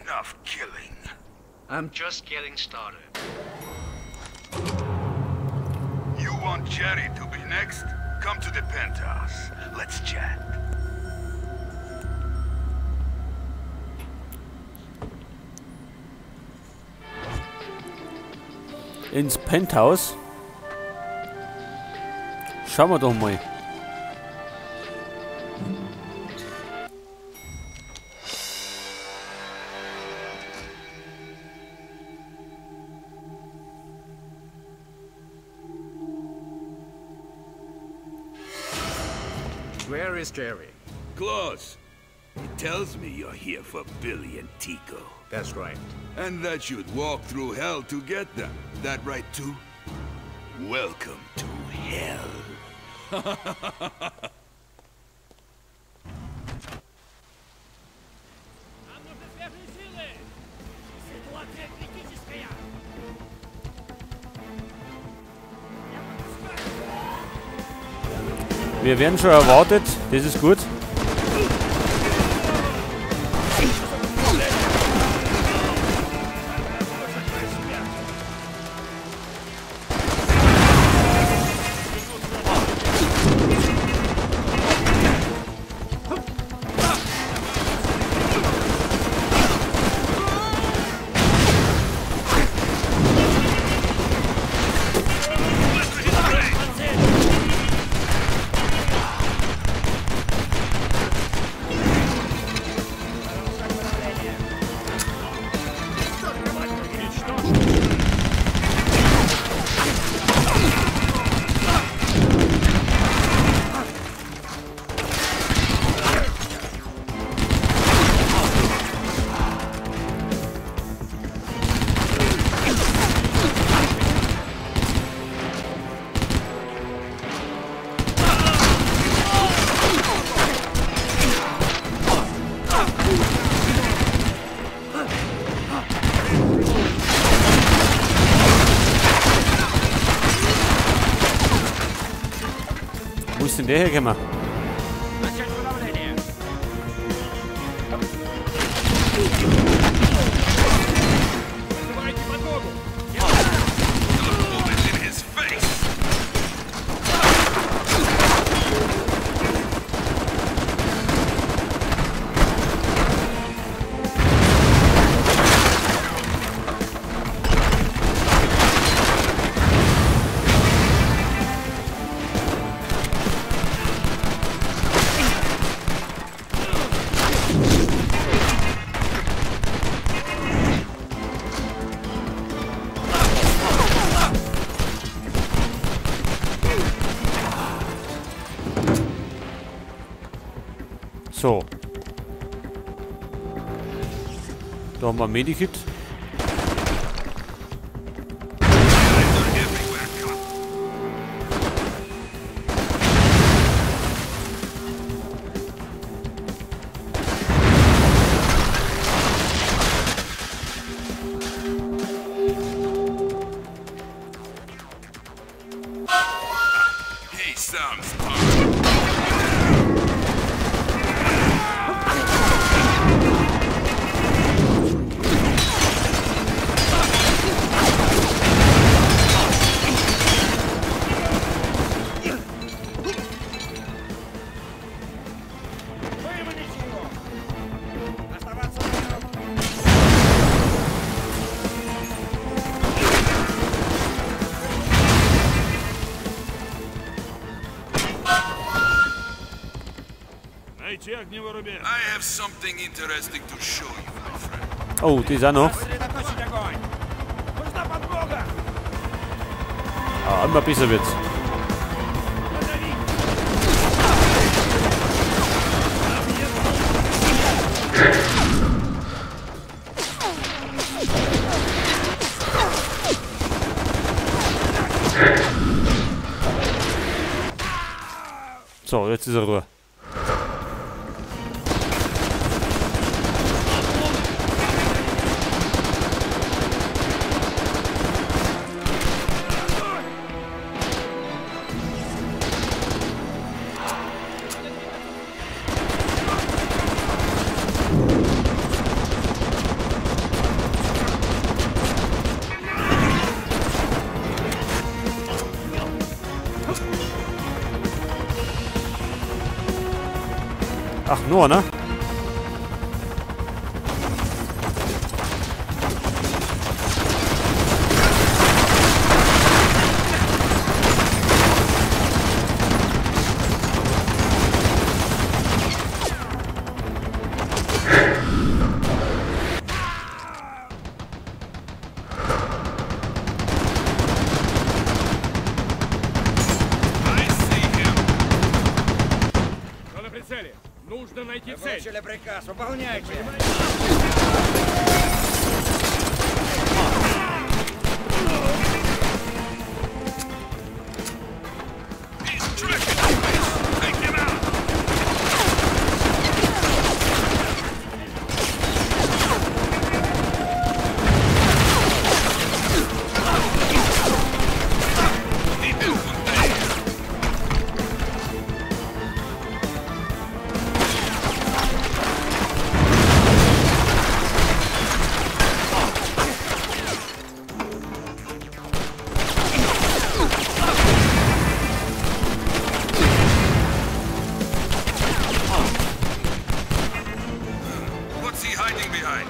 Enough killing. I'm just getting started. You want Jerry to be next? Come to the penthouse. Let's chat. Ins Penthouse? Schauen wir doch mal. Where is Jerry? Close. He tells me you're here for Billy and Tico. That's right. And that you'd walk through hell to get them. That right too? Welcome to hell. Wir werden schon erwartet, das ist gut. Wo ist denn der hergekommen? So. Da haben wir ein Medikit. He sounds I have something interesting to show you, my friend. Oh, die ist auch noch. Ah, immer besser wird's. So, jetzt ist er Ruhe. Ach, nur, ne? Нужно найти цель. Получили приказ, выполняйте. What's he hiding behind?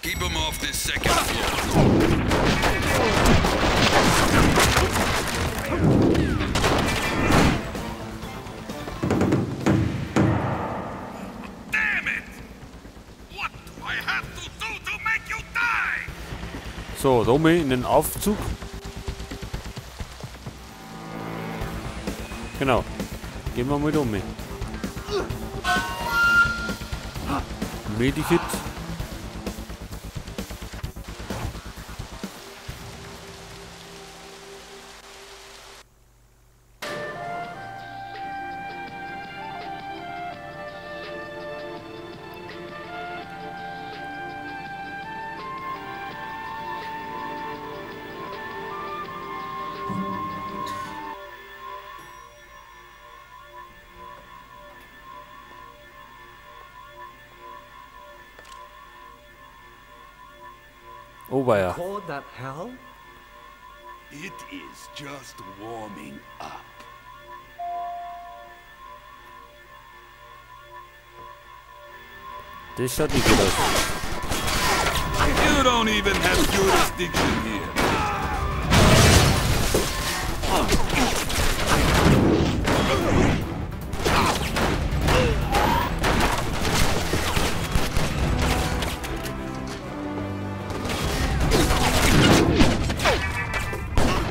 Keep him off this second floor. Damn it! What do I have to do to make you die? So, Romy in den Aufzug. Genau. Gehen wir mal um. Medikit. Oh, weia. Call that hell? It is just warming up. Das schaut nicht gut aus. You don't even have jurisdiction here.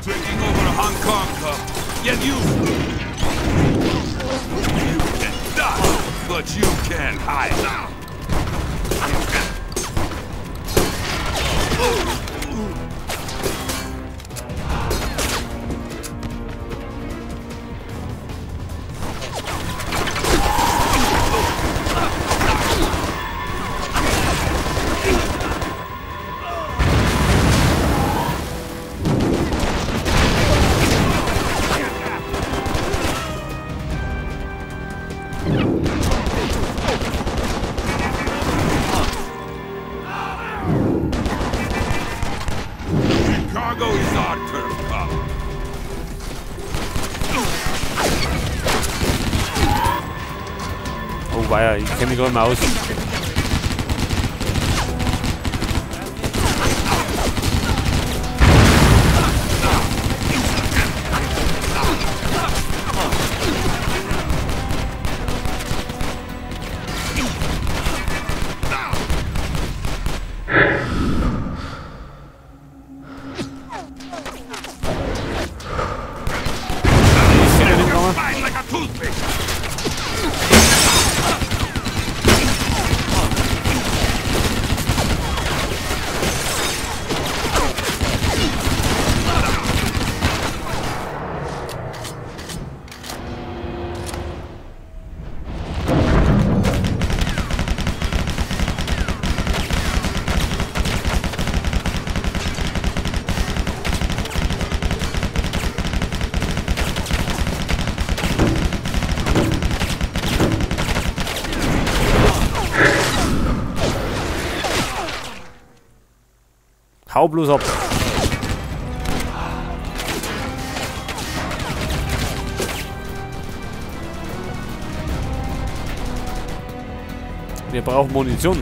Taking over Hong Kong, cop. Get you. You can die, but you can't hide. Chicago is our turf, cop. Oh weia, ich kenne mich gar nicht mehr aus. Like a toothpick. Hau bloß ab. Wir brauchen Munition.